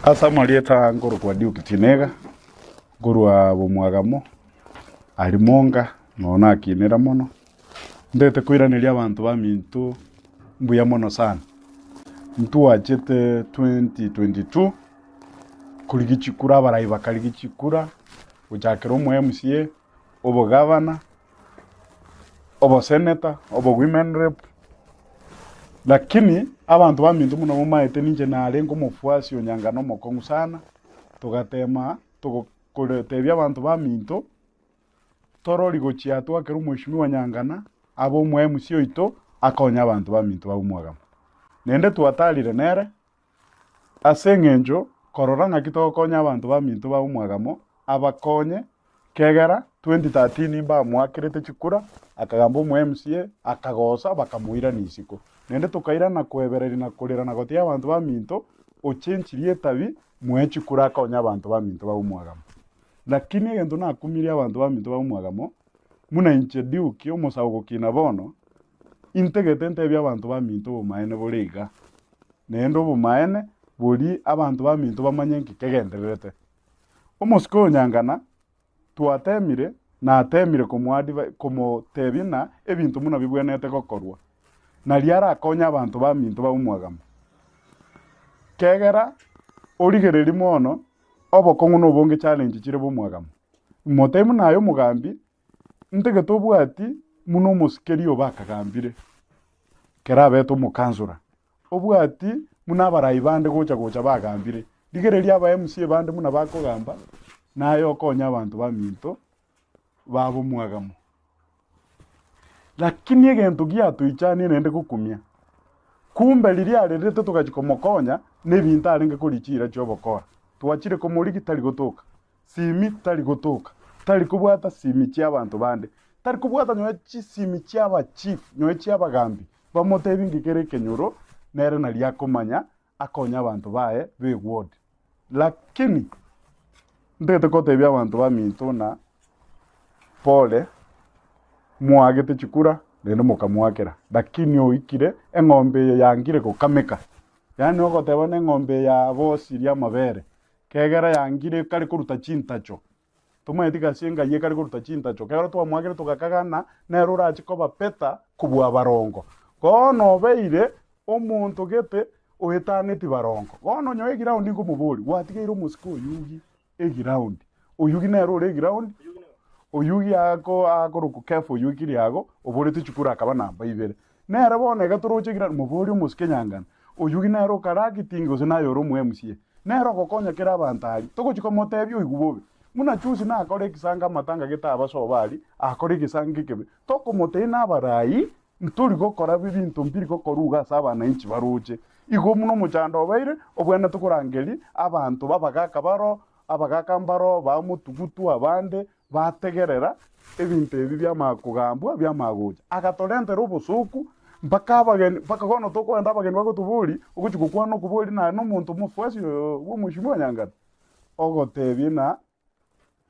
Ase amarieta nkorokwa Duke Tinega, nkorwa Bomwagamo, aria Monga, nonya nakinire mono, ntagete koiraneria abanto baminto mbuya mono sana. Ntwachete 2022, korigia chikura abarai bakarigia chikura, gochakera omo MCA, obogavana, oboseneta, obo women rep, lakini abanto baminto buna momaete ninche narenge omofuasi o Nyangana omokong'u sana, togatema togokore tebia abanto baminto, torori gochia twakera omweshimiwa Nyangana abe omo MC oito akonye abanto baminto babe omwagamo. Naende twatarire nere. Ase engencho korora ng'aki togokonya abanto baminto ba omwagamo abakonye, kegera 2013 mbamoakerete chikura, akagamba omo MCA, akagosa bakamoirania isiko. Naende tokairana koebereria na korera na gotebi abanto baminto ochenchirie etabi moe chikura akonye abanto baminto ba omwagamo. Lakini egento nakumirie abanto baminto ba omwagamo, buna inche Duke omosago gokina bono, Integete ntebie abanto baminto obomaene bore iga, naende obomaene boria abanto baminto bamanye nki kegendererete. Omosike oyo Nyangana twatemire, natemire komoadvi komotebia ng'a ebinto buna bibwenerete gokorwa, nario arakonye abanto baminto babe omwagamo. Kegera origereria mono obokong'u na obonge challenge chire bomwagamo. Motebie buna aye omogambi. Ntagete obwati buna omosikeri obo akagambire ekero abete omokansora, obwati buna abarai bande gocha gocha bagambire. Rigereria aba MCA bande buna bakogamba, naye okonye abanto baminto babe omwagamo. Lakini egento giatoichanie naende gokumia, kumbe riria arerete togachia komokonya, na ebinto arenge koria chiira chi'obokora. Twachire komorigia tari gotoka. Simi tari gotoka, tari kobwata simi chi'abanto bande, tari kobwata nonya chisimi chi'abachief, nonya chi'abagambi, bamotebi nki kere ekenyoro, nere nario akomanya akonye abanto baye b'eward. Lakini ntagete kotebia abanto baminto ng'a pole, moagete chikura naende mokamoakera, lakini oikire eng'ombe eye yangire gokameka, yaani ogoteba ng'a eng'ombe eye yabosirie amabere, Kegera yangire ekare koruta chintacho. Tomaeti gasi engai ekare koruta chintacho. Kegera twamwakire togakagana nere orache koba better kobua barongo. Bono obeire omonto gete oetaneti barongo. Bono onye eground nkomoboria, gwatigeire omosike Oyugi eground. Oyugi nere ore eground, Oyugi ako akorokwa Kefa Oyugi Kiriago, oboreti chikura akaba namba ibere. Nere bono iga toroche eground, moborie omosike Nyangana, Oyugi nere okare acting gose naye ore omo MCA? Nere ogokonya kera abanto aria. Togochia komotebia oigwe bobe. Buna juzi nakore egesango amatanga gete abasobo aria, akore egesango ekebe. Tokomotebia nabarai, ntori gokora ebinto mbiri gokorwa iga ase abanainchi baroche. Igo buna omochando obeire, obwenerete korangeria abanto b'abagaka baroo, abagaka mbaroo, bamotugutu abande, Bategerera ebinto ebi biamanya kogambwa, biamanya gocha. Agatorentera obosooku mpaka abageni, mpaka bono tokogenda abageni bagotoboria, ogochia gokwana okoboria naye na omonto omofuasi oyo bwa omweshimiwa Nyangara, ogotebia ng'a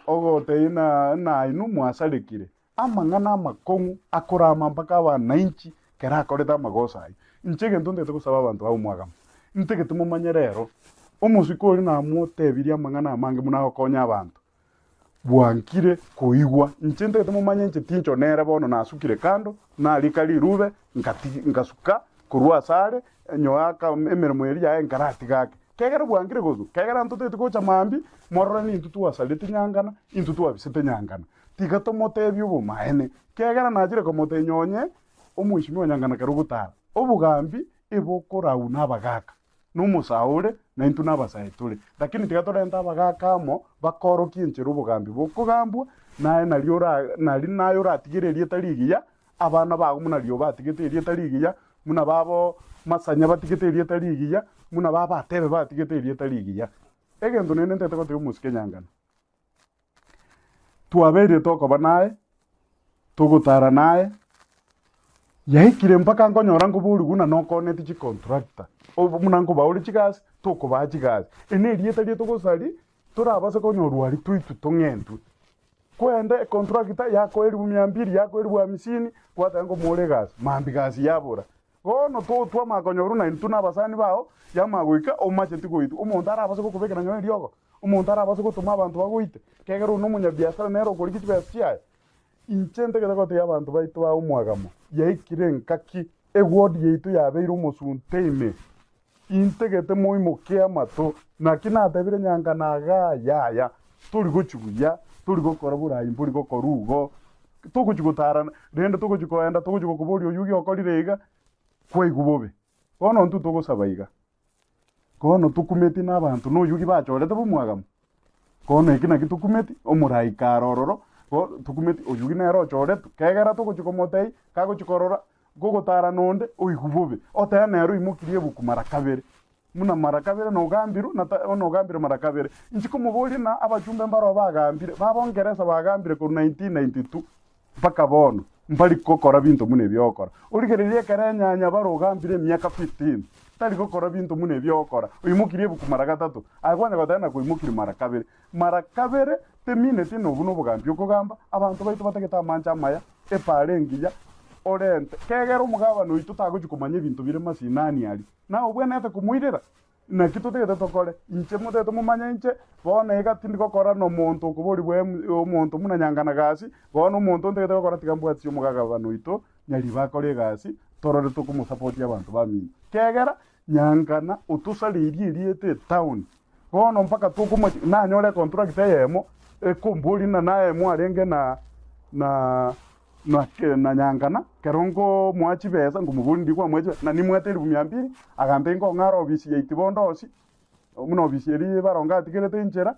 ogotebia ng'a ng'a inwe mwasarekire. Amang'ana amakong'u akorama mpaka abanainchi ekero akorete amagoso ayio. Inche egento ntagete gosaba abanto ba omwagamo, ntagete momanye rero, omosike oria namotebirie amang'ana amange buna agokonya abanto. Bwankire koigwa. Inche ntagete momanye inche tincho nere bono nasukire kando, narika rirube, ngati ngasuka korwa asare, nyoaka emeremo eria yaye nkaratiga ake. Kegera bwankire gosuka, kegera ntotagete gocha mambia, morore nintwe twasareti nyangana, intwe twabisete nyangana. Tiga tomotebie obomaene, kiagera nachire komotebia nonye omweshimiwa nyangana kare ogotara. Obogambi ebokorau nabagaka. Nomosae ore, na intwe nabasae tore. Lakini tiga torente abagaaka amo, bakorokie enchera obogambi bokogambwa, naye nario ora nari naye oratigere erieta rigiya, abana bago buna rioba atigete erieta rigiya, buna babo masanya batigete erieta rigiya, buna babo atebe batigete erieta rigiya. Egento naende ntagete gotebia omosike Nyangana. Twabeire tokoba naye, togotara naye, yaikire mpaka nkonyora nkoborigwa buna nokoneti chicontractor, obo buna nkobaoria chigasi, tokobaa chigasi. Eri na erieta rie togosari, torabase konyorwa aria toitwe tong'entwe. Kwende econtractor yakoa elifu mia mbili, yakoa elifu hamsini, gwateba nkomoore egasi, mambia gasi yabora. Bono twamanya konyorwa na intwe na abasani bao, yamanya goika omacheti goitwa. Omonto arabase gokobekera nonye eriogo, omonto arabase gotoma abanto bagoite, ekiagera oyio nomonyabiasara nere okorigia chibesa chiaye. Inche ntagete gotebia abanto baito ba omwagamo, yaikire engaki eward yaito yabeire omosunte ime. Intagete moimokie amato, naki natebire nyangana igaa, yaya, tori gochia buya, tori gokora borai mbori gokora igo, togochia gotarana, rende togochia koenda togochia gokoboria oyio giokorire iga, kwaigwa bobe. Bono intwe togosaba iga, bono tokumeti na abanto na oyio bachorete bomwagamo, bono eki naki tokumeti, omorai kare ororo, bo tokumeti oyio nere ochoretwe, kegera togochia komotebia, kagochia korora, Ngogotaarana onde oigwe bobe, otebe nere oimokirie ebuku mara kabere, buna mara kabere nogambirwe, na nogambire mara kabere. Inche komoboria na abachumbe mbaroo bagambire, babongeresa bagambire korwa 1992 mpaka bono, mbari gokora binto buna ebi ogokora. Origererie ekero enyanya bare ogambire emiaka 15, tari gokora binto buna ebi ogokora, oimokirie ebuku mara gatato, aye kwanya goteba nakoimokirie mara kabere. Mara kabere temineti nobu nobogambi okogamba, abanto baito batagete amanche amaya, epaara engiya, orente. Kegera omogabana oito tagochia komanya ebinto bire masinani aria, naye obwenerete komoirera. Naki totagete tokore? Inche motagete momanye inche, bono iga tindi gokora nomonto okoborigwa omonto buna nyangana gasi, bono omonto ntagete gokora tiga mbwatisie omogabana oito nyaribo akore egasi, torore tokomosapotia abanto bamino. Kegera nyangana otosareirie erieta etown, Bono mpaka tokomochia, nanyore econtract eyemo ekomboria ng'a naye mwarenge na na na na Nyankana, ekero nkomoa chibesa nkomoboria ndi kwamoa chibesa, na nimwete elifu mia mbili, agantebia nkong'ara ofisi ya Itibondo onsi, buna ofisi eria baronge atigerete inchera,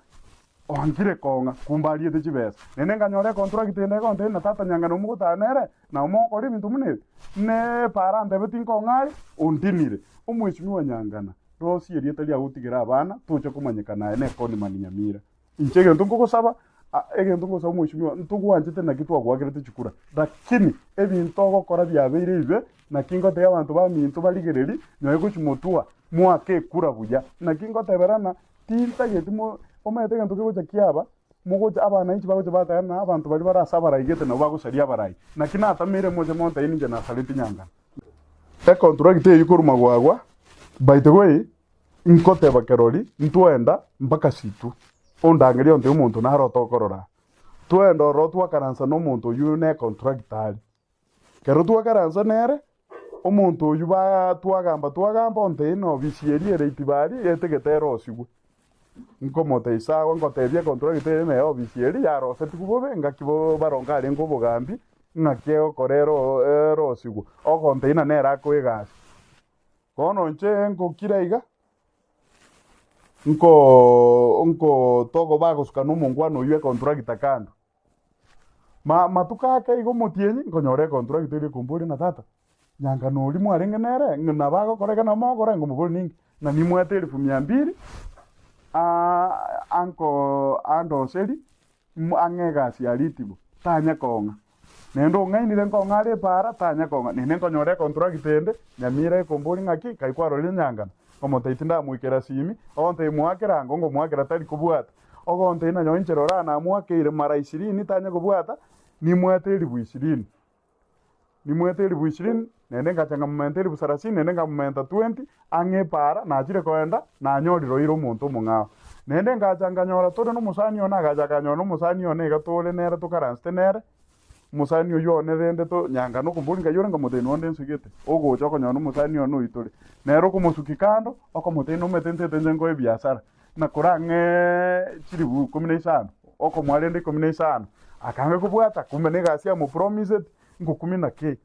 oangire kong'a kumbe ariete chibesa. Naende nkanyora econtract ende egontebia ng'a tata Nyankana omogotara nere, nabo mogokora ebinto buna ebi, ne epaara antebetie nkong'are, ondinire. Omweshimiwa Nyankana. Rosia erieta riao otigere abana, tocha komanyekana aye ne conman Nyamira. Inche egento nkogosaba, egento nkogosaba omweshimiwa, ntogwanchete naki twagoakerete chikura, lakini ebinto ogokora biabeire ebibe, naki ngotebia abanto baminto barigererie, nyoe gochia motwa, moake ekura buya. Naki ngoteberana, tintageti mo omanyete egento kegocha kiaba, mogocha abananchi bagocha bateba ng'a abanto baria bare ase abarai gete nabo bagosaria abarai. Naki natameire moche montebi ninche nasareti nyangana. Econtract eyio korwa magwagwa, by the way, nkoteba kerori ntwenda mpaka situ, ondangerie ontebie omonto naro otokorora. Twenda ororo twakaransa na omonto oyio ne econtract are. Kero twakaransa nere, omonto oyio ba twagamba twagamba ontebie na ofisi eria ere itiba aria etegete erosigwe. Nkomotebia sawa nkotebia econtract eye na ofisi eria yarosetigwe bobe ngaki bo baronge arenge obogambi ng'aki egokora ero erosigwe, ogontebia ng'a nere akoa egasi. Bono inche ngokira iga, nkoo nko togo bagosuka na omongwana oywo econtractor kando. Ma matuko ake iga omotienyi, nkonyora econtract eria ekomboria ng'a tata, nyankana oria mwarenge nere, ng'a nabo agokora iga nabo mogokora, nkomoboria ninki? Ng'a nimwete elifu mia mbili, anko andoseri, ang'e egasi ya ritibo, tanya kong'a. Naende ong'ainire nkong'a are epaara, tanya kong'a. Naende nkonyora econtract ende, Nyamira ekomboria ng'aki, kai kwarorire nyankana? Nkomotebia tindamoikera simi, ogontebia moakere ango, nkomoakera tari kobwata. Ogontebia nonya inche rora namoakeire mara ishirini tanya kobwata, nimwete elifu ishirini. Nimwete elifu ishirini, naende ngacha nkamomenta elifu sarasini, naende nkamomenta twenty, ang'e epaara, nachire koenda, nanyorire oire omonto omong'ao. Naende ngacha nkanyora tore nomosani one, agacha akanyora nomosani one iga tore nere tokaransete nere, omosani oyio one rende to nyanka nokomoboria nkai ore nkamotebia nonde nsugete, ogocha okonyora nomosani one oyio tore. Nere okomosukia kando, okomotebia nomanyete ntete inche nkoe ebiasara, na korang'ee chilifu ikomi na isano, okomoa rende ikomi na isano, akange kobwata, kumbe na egasi amopromiseti, ngokumi na kei.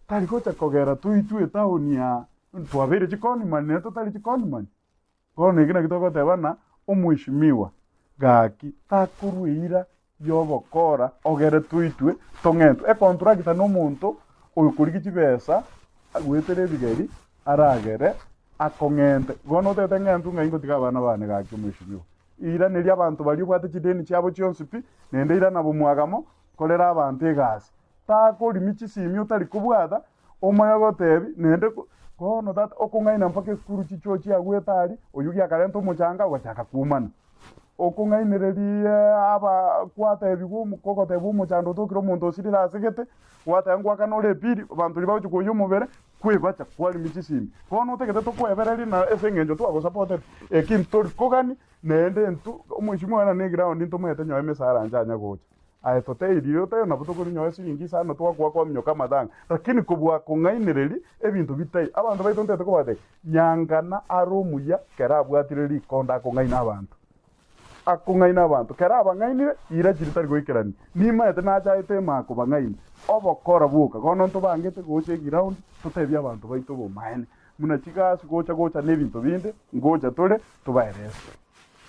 Tari gocha kogera toitwe etown aa, twabeire chiconman nere totari chiconman. Bono eki nakio togoteba ng'a omweshimiwa gaki takorwa eira y'obokora ogere toitwe tong'entwe. Econtractor nomonto oyokorigia chibesa goetera ebigeri aragere akong'ente. Bono otagete ng'entwe ng'ai ngotiga abana bane gaki omweshimiwa. Iraneria abanto baria obwate chideni chiabo chionsi pi, naende irana bomwagamo korera abanto egasi. Takorimi chisimi otari kobwata, omanye gotebi naende bono tata okong'aina mpaka esukuru chichuo chiagwete aria, oyio giakarenta omochanga ogachaka koumana. Okong'ainereria aba kwatebigwa omo kogotebwa omochando otokire omonto osirire asegete, gwateba ngoakana ore epiri, abanto riria bagochia koyia omobere. Kwebacha kwaremia chisimi. Bono otagete tokwebererie na ase eng'encho twagosapotete. Eki ntori kogani naende intwe omweshimiwa one na eground ntomaete nyowe emesara inche anya gocha. Aye toteirie otayo nabo tokori nyowe siringi isano twakoa kwaminyoka amatanga. Lakini kobua kong'ainereria ebinto bitai. Abanto baito ntagete kobatebia, nyangana are omuya kero abwatire rikondo akong'aina abanto. Akong'aina abanto. Kero abang'ainire, ira chiria tari goikerania. Nimaete nachaete ime kobang'aina. Obokora bwoka. Bono ntobangete gocha eground, totebie abanto baito obomaene. Buna chigasi gocha gocha na ebinto binde, ngocha tore, tobaerese.